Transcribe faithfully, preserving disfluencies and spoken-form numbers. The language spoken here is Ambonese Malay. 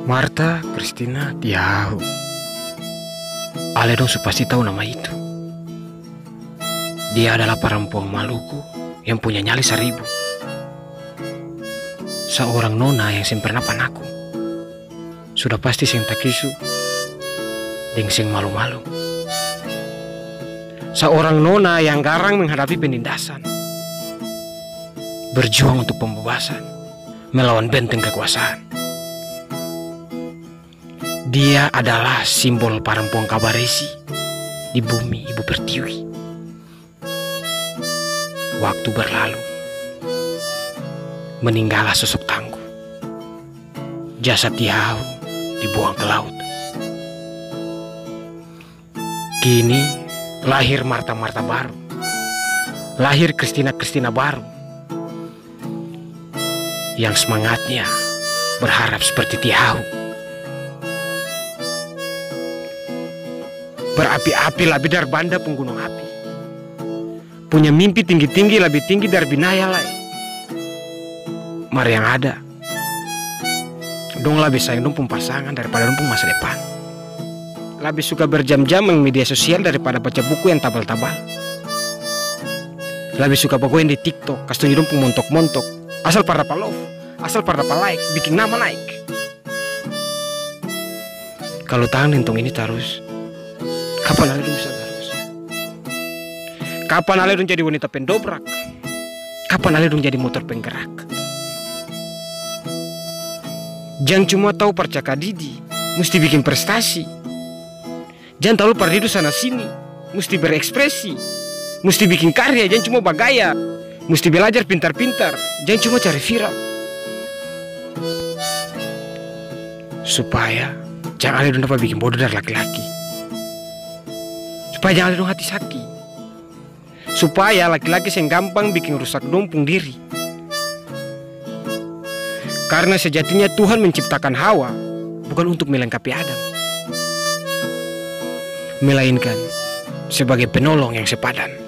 Marta Christina Tiahahu. Ale dong su pasti tau nama itu. Dia adalah parampuang Maluku yang punya nyali saribu. Saorang nona yang seng pernah panaku. Sudah pasti seng takisu deng seng malu-malu. Saorang nona yang garang menghadapi penindasan. Berjuang untuk pembebasan, melawan benteng kekuasaan. Dia adalah simbol parampuang kabaresi di bumi ibu pertiwi. Waktu berlalu, meninggallah sosok tangguh. Jasad Tiahahu dibuang ke laut. Kini lahir Marta-Marta baru, lahir Christina-Christina baru yang semangatnya berharap seperti Tiahahu. Berapi-api labe dari Banda pung gunung api. Punya mimpi tinggi-tinggi, labe tinggi dari Binaya lai. Mar yang ada, dong labe sayang dong pung pasangan daripada dong pung masa depan. Labe suka berjam-jam maeng media sosial daripada baca buku yang tabal-tabal. Labe suka bagoyang di TikTok, kas tunju dong pung montok-montok. Asal par dapa love, asal par dapa like, biking nama naik. Kalu tahang deng tong ini tarus, kapan ale dong bisa tarus? Kapan ale dong jadi wanita pendobrak? Kapan ale dong jadi motor penggerak? Jang cuma tau par cakadidi, musti biking prestasi. Jang talalu pardidu sana sini, musti berekspresi, musti biking karya, jang cuma bagaya, musti belajar pintar-pintar, jang cuma cari viral. Supaya jang ada dong dapa biking bodo dari laki-laki. Supaya jang ada dong hati saki. Supaya laki-laki seng gampang biking rusak dong pung diri. Karna sejatinya Tuhan menciptakan Hawa bukan untuk melengkapi Adam, melainkan sebagai penolong yang sepadan.